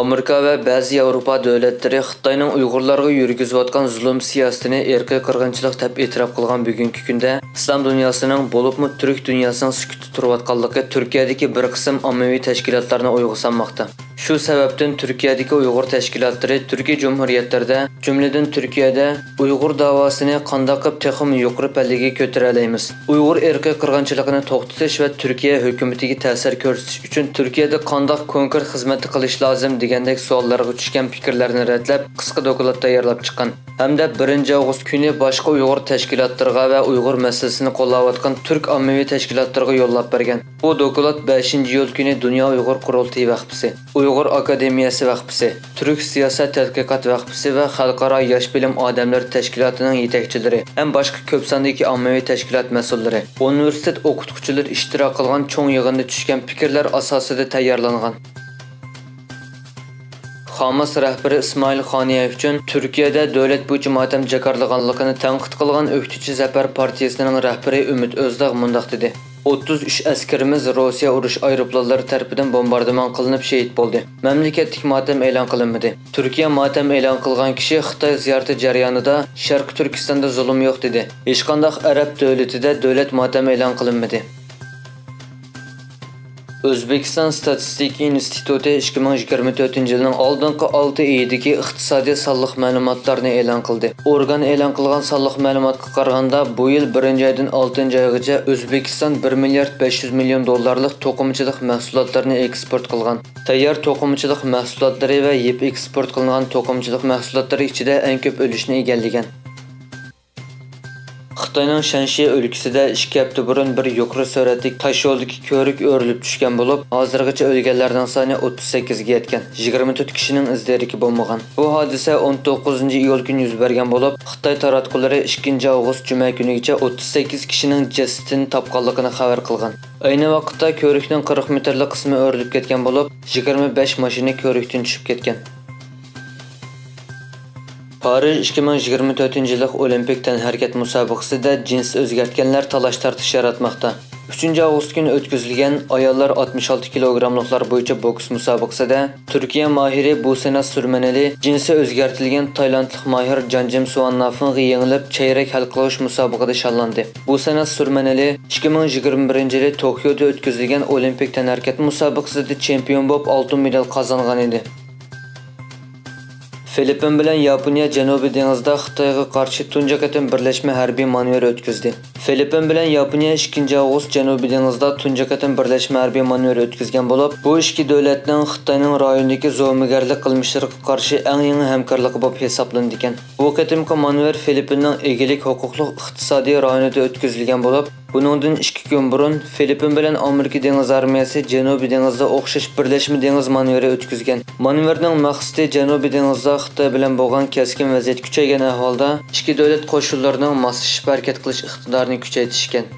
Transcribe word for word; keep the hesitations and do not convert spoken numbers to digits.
ئامېرىكا ۋە بەزى ياۋروپا دۆلەتلىرى خىتاينىڭ ئۇيغۇرلارغا يۈرگۈزۈۋاتقان زۇلۇم سىياسىتىنى ئىرقىي قىرغىنچىلىق دەپ ئېتىراپ قىلغان بۈگۈنكى كۈندە، ئىسلام دۇنياسىنىڭ، بولۇپمۇ تۈرك دۇنياسىنىڭ سۈكۈتتە تۇرۇۋاتقانلىقى تۈركىيەدىكى بىر قىسىم ئاممىۋى تەشكىلاتلارنى ئويغا سالماقتا. شۇ سەۋەبتىن تۈركىيەدىكى ئۇيغۇر تەشكىلاتلىرى تۈركىي جۇمھۇرىيەتلەردە، جۈملىدىن تۈركىيەدە ئۇيغۇر داۋاسىنى قانداق قىلىپ تېخىمۇ يۇقىرى پەللىگە كۆتۈرەلەيمىز، ئۇيغۇر ئىرقىي قىرغىنچىلىقىنى توختىتىش ۋە تۈركىيە ھۆكۈمىتىگە تەسىر كۆرسىتىش ئۈچۈن تۈركىيەدە قانداق كونكرېت خىزمەتنى قىلىش لازىم دېگەندەك سوئاللارغا چۈشكەن پىكىرلەرنى رەتلەپ، قىسقا دوكلات تەييارلاپ چىققان ھەمدە بىرىنچى ئاۋغۇست كۈنى باشقا ئۇيغۇر تەشكىلاتلىرىغا ۋە ئۇيغۇر مەسىلىسىنى قوللاۋاتقان تۈرك ئاممىۋى تەشكىلاتلىرىغا يوللاپ بەرگەن. بۇ دوكلات بەشىنچى ئىيۇل كۈنى دۇنيا ئۇيغۇر قۇرۇلتىيى ۋەخپىسى، ئۇيغۇر ئاكادېمىيەسى ۋەخپىسى، تۈرك سىياسەت تەتقىقات ۋەخپىسى ۋە خەلقئارا ياش بىلىم ئادەملىرى تەشكىلاتىنىڭ يېتەكچىلىرى ھەم باشقا كۆپ ساندىكى ئاممىۋى تەشكىلات مەسئۇللىرى، ئۇنىۋېرسىتېت ئوقۇتقۇچىلىرى ئىشتىراك قىلغان چوڭ يىغىندا چۈشكەن پىكىرلەر ئاساسىدا تەييارلانغان. خاماس رەھبىرى ئىسمائىل خانىيە ئۈچۈن تۈركىيەدە دۆلەت بويىچە ماتەم جاكارلىغانلىقىنى تەنقىد قىلغان ئۆكتىچى زەپەر پارتىيىسىنىڭ رەھبىرى ئۈمىت ئۆزداغ مۇنداق دېدى: «ئوتتۇز ئۈچ ئەسكىرىمىز روسىيە ئۇرۇش ئايروپىلانلىرى تەرىپىدىن بومباردىمان قىلىنىپ شېھىت بولدى. مەملىكەتلىك ماتەم ئېلان قىلىنمىدى. تۈركىيە ماتەم ئېلان قىلغان كىشى خىتاي زىيارىتى جەريانىدا شەرقىي تۈركىستاندا زۇلۇم يوق دېدى. ھېچقانداق ئەرەب دۆلىتىدە دۆلەت ماتەم ئېلان قىلىنمىدى.» ئۆزبېكىستان ستاتىستىكا ئىنستىتۇتى ئىككى مىڭ يىگىرمە تۆتىنچى يىلنىڭ ئالدىنقى ئالتە ئېيىدىكى ئىقتىسادىي سانلىق مەلۇماتلارنى ئېلان قىلدى. ئورگان ئېلان قىلغان سانلىق مەلۇماتقا قارىغاندا، بۇ يىل بىرىنچى ئايدىن ئالتىنچى ئايغىچە ئۆزبېكىستان بىر مىليارد بەش يۈز مىليون دوللارلىق توقۇمىچىلىق مەھسۇلاتلىرىنى ئېكسپورت قىلغان. تەييار توقۇمىچىلىق مەھسۇلاتلىرى ۋە يىپ ئېكسپورت قىلىنغان توقۇمىچىلىق مەھسۇلاتلىرى ئىچىدە ئەڭ كۆپ ئۈلۈشنى ئىگىلىگەن. خىتاينىڭ شەنشى ئۆلكىسىدە ئىككى ھەپتە بۇرۇن بىر يۇقىرى سۈرئەتلىك تاشيولدىكى كۆۋرۈك ئۆرۈلۈپ چۈشكەن بولۇپ، ھازىرغىچە ئۆلگەنلەرنىڭ سانى ئوتتۇز سەككىزگە يەتكەن، يىگىرمە تۆت كىشىنىڭ ئىز دېرىكى بولمىغان. بۇ ھادىسە ئون توققۇزىنچى ئىيۇل كۈنى يۈز بەرگەن بولۇپ، خىتاي تاراتقۇلىرى ئىككىنچى ئاۋغۇست جۈمە كۈنىگىچە ئوتتۇز سەككىز كىشىنىڭ جەسىتىنى تاپقانلىقىنى خەۋەر قىلغان. ئەينى ۋاقىتتا كۆۋرۈكنىڭ قىرىق مېتىرلىق قىسمى ئۆرۈلۈپ كەتكەن بولۇپ، يىگىرمە بەش ماشىنا كۆۋرۈكتىن چۈشۈپ كەتكەن. پارىژ ئىككى مىڭ يىگىرمە تۆتىنچى يىللىق ئولىمپىك تەنھەرىكەت مۇسابىقىسىدە جىنس ئۆزگەرتكەنلەر تالاش-تارتىش ياراتماقتا. ئۈچىنچى ئاۋغۇست كۈنى ئۆتكۈزۈلگەن ئاياللار ئاتمىش ئالتە كىلوگراملىقلار بويىچە بوكس مۇسابىقىسىدە تۈركىيە ماھىرى بۇسەناز سۈرمەنئەلى جىنسى ئۆزگەرتىلگەن تايلاندلىق ماھىر جانجىم سۇۋاننافىڭغا يېڭىلىپ، چەيرەك ھەل قىلغۇچ مۇسابىقىدە شاللاندى. بۇسەناز سۈرمەنئەلى ئىككى مىڭ يىگىرمە بىرىنچى يىلى توكيودا ئۆتكۈزۈلگەن ئولىمپىك تەنھەرىكەت مۇسابىقىسىدە چېمپىيون بولۇپ، ئالتۇن مېدال قازانغان ئىدى. فىلىپپىن بىلەن ياپونىيە جەنۇبىي دېڭىزدا خىتايغا قارشى تۇنجى قېتىم بىرلەشمە ھەربىي مانېۋىر ئۆتكۈزدى. فىلىپپىن بىلەن ياپونىيە ئىككىنچى ئاۋغۇست جەنۇبىي دېڭىزدا تۇنجى قېتىم بىرلەشمە ھەربىي مانېۋىر ئۆتكۈزگەن بولۇپ، بۇ ئىككى دۆلەتنىڭ خىتاينىڭ رايوندىكى زومىگەرلىك قىلمىشلىرىغا قارشى ئەڭ يېڭى ھەمكارلىقى بولۇپ ھېسابلىنىدىكەن. بۇ قېتىمقى مانېۋىر فىلىپپىننىڭ ئىگىلىك ھوقۇقلۇق ئىقتىسادىي رايونىدا ئۆتكۈزۈلگەن بولۇپ، بۇنىڭدىن ئىككى كۈن بۇرۇن فىلىپپىن بىلەن ئامېرىكا دېڭىز ئارمىيەسى جەنۇبىي دېڭىزدا ئوخشاش بىرلەشمە دېڭىز مانېۋىرى ئۆتكۈزگەن. مانېۋىرنىڭ مەقسىتى جەنۇبىي دېڭىزدا خىتاي بىلەن بولغان كەسكىن ۋەزىيەت كۈچەيگەن ئەھۋالدا ئىككى دۆلەت قوشۇنلىرىنىڭ ماسلىشىپ ھەرىكەت قىلىش ئىقتىدارىنى كۈچەيتىش ئىكەن.